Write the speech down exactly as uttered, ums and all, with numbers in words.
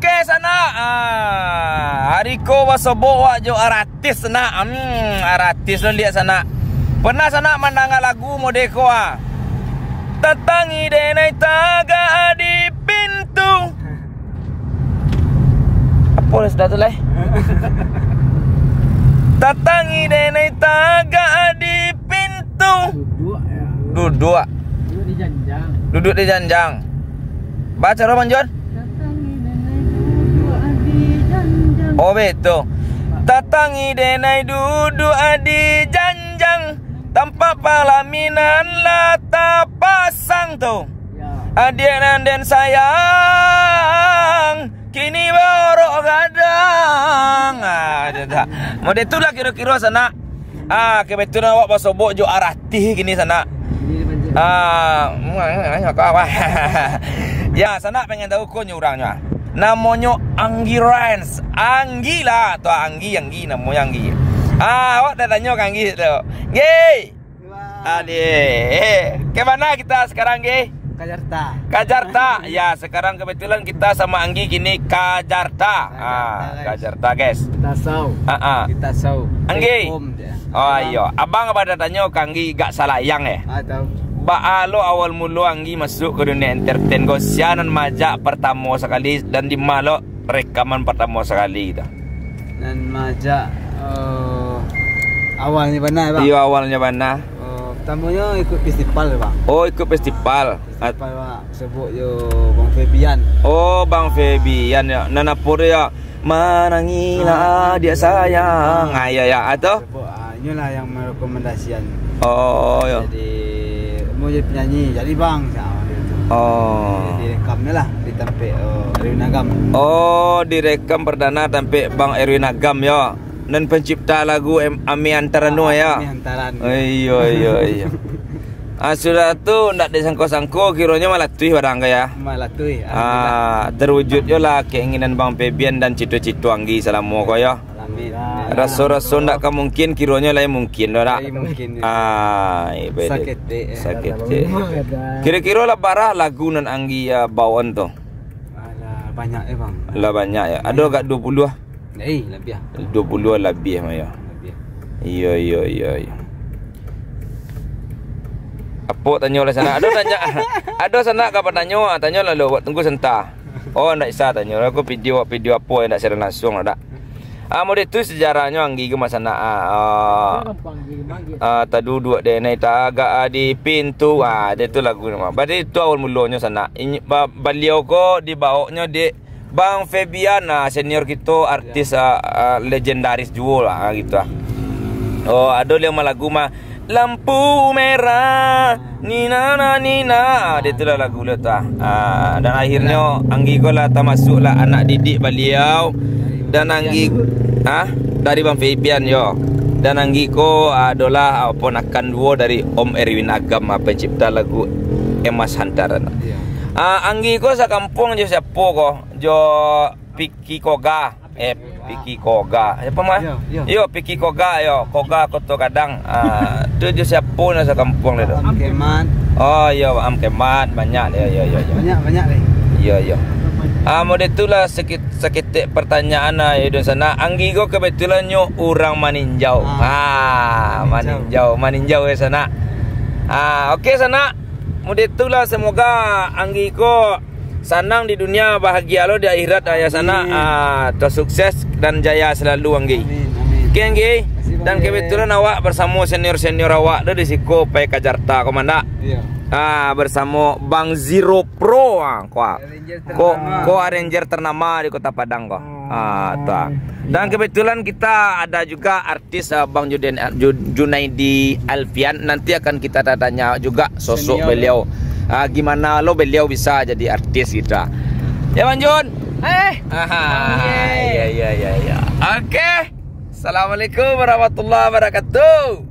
Oke, sanak. Ah, ari ko basobok wak jo aratis, sanak. Hmm, aratis lo liek, sanak. Pernah, sanak, mandanga lagu mode ko, ah? Tatangi denai tagak di pintu. Apo lah sudah tu lah, eh? Tatangi denai tagak di pintu. Duduak, ya. Duduak. Duduak di janjang. Duduak di janjang. Baco lo, Bang Jon. Tatangi denai duduak di janjang. Oh, betul. Tatangi denai duduak di janjang. Tampak palaminan lah tapasang tu. Ya. Adiak nan den sayang, kini baorok gadang. Ah, itu dah. Mode tu lah kiro-kiro, sanak. Ah, kebetulan awak basobok jo aratis kini, sanak. Ah, ya, sanak pengen tahu ko nyo urangnyo. Namonyo Anggi Rans. Anggi lah, tu Anggi, Anggi, namonyo Anggi. Ah, awak dah tanyo ka Anggi tu. Anggi. Wah. Adih. Eh, ke mana kita sekarang, Anggi? Ka Jakarta. Ka Jakarta. Ya, sekarang kebetulan kita sama Anggi kini ka Jakarta. Ka Jakarta, ah, guys. Ka Jakarta, guys. Kita sau. Ah, ah. Kita sau. Anggi. Take home je. Oh, iyo. Abang pada tanyo ka Anggi gak salayang, eh? Ah, tahu. Baa lo awal mulo Anggi masuk ke dunia entertain ko? Sia nan majak pertamo sakali dan di ma lo rekaman pertamo sakali tu? Nan majak, eh, awalnyo bana, Bang. Iyo, awalnyo bana. Eh, pertamonyo ikut festival, Bang. Oh, ikut festival. Festival, Bang. Sebut yo Bang Febian. Oh, Bang Febian, ya. Nan apo tu, ya? Manangilah, ah, dia sayang. Ah, iya, ya. Ah, tu? Sebut, ah, inyolah yang merekomendasian. Oh, ya. Jadi, mau jadi penyanyi, jadi bang, cak dia tu. Oh. Jadi, direkamnyo lah di tampek, oh, Erwin Agam. Oh, direkam perdana tampek Bang Erwin Agam, yo. Nan pencipta lagu em-, Ami Antaran tu, ah, ya? Ami Antaran. Oh, iyo, iyo, iyo. Ah, sudah tu, ndak disangko-sangko, kironyo malatuih barang ko, ya? Malatuih, alhamdulillah. Ah, terwujud jo lah keinginan Bang Febian dan cito-cito Anggi salamo ko, ya? Amin. Raso-raso ndak ka mungkin, kironyo lai mungkin, dak? Lai mungkin, ya. Ah, iyo, beda. Saketek, ya. Saketek. Kiro-kiro lah bara lagu nan Anggi, ya, baoan tu? Alah, banyak, ya, Bang. Lah banyak, ya. Ado agak duo puluah? Eh, labiah. Duo puluah labiah mah, ya. Labiah. Iyo, iyo, iyo, iyo. Apo tanyo lah sanak? Ado tanyo, ado sanak ka batanyo, ah, tanyo lah lo, buat tunggu santa. Oh, ndak bisa tanyo. Aku video, video apo yang ndak siaran langsung lah, dak? Ah, mode tu sejarahnyo Anggi ko mah sanak, ah, ah, ah, taduduak denai tagak, ah, di pintu. Ah, dia tu lagu nama. Berarti itu awal mulonyo sanak. Inyo, ba-, baliau ko dibaoknyo dek Bang Febian, ah, senior kito, artis, ah, ah, legendaris juo lah, ah, gitu, ah. Oh, ado limo lagu mah, Lampu Merah, ni na na ni na. Ah, dia tu lah lagu dia tu, ah. Ah, dan akhirnyo Anggi ko lah tamasuk lah anak didik baliau. Dan Anggi, ah, dari Bang Febian, yo. Dan Anggi ko adolah, ah, ponakan duo dari Om Erwin Agam, ah, pencipta lagu Emas Hantaran. Iya. Ah, Anggi ko sakampuang jo siapo ko? Jo Piki Koga. Eh, Piki Koga. Siapo mah? Yo, yo. Yo, Piki Koga, yo. Koga Koto Gadang. Ah, tu jo siapo nan sakampuang tu? Am Kemat. Oh, yo, Am Kemat. Banyak, yo, yo, yo, yo. Banyak, banyak, deh. Yo, yo. Ah, mode tu lah sakit-, saketek pertanyaan lah, yo, di sanak. Anggi ko kebetulan nyo urang Maninjau. Ah, Maninjau. Maninjau, Maninjau, yo, sanak. Ah, oke, sanak. Mode tu lah, semoga Anggi ko sanang di dunia, bahagia lo di akhirat, ah, ya sanak. Amin. Ah, tersukses dan jaya selalu, Anggi. Amin, amin. Oke, Anggi. Makasih, Bang. Dan kebetulan awak bersamo senior-senior awak tu di siko pai ka Jakarta, ko mandak? Iya. Ah, bersamo Bang Zero Pro, ah, ko, ah. Ranger ko, ternama. Ko Ranger ternama di Kota Padang, ko. Ah, tu, ah. Dan kebetulan kita ada juga artis, ah, Bang Juden-, Ju-, Junaidi Alfian. Nanti akan kita tanya juga sosok beliau. Senior. Ah, gimana lo beliau bisa jadi artis gitu, ah. Ya, Bang Jun? Eh. Aha. Oke. Iya, iya, iya, iya. Oke. Assalamualaikum warahmatullahi wabarakatuh.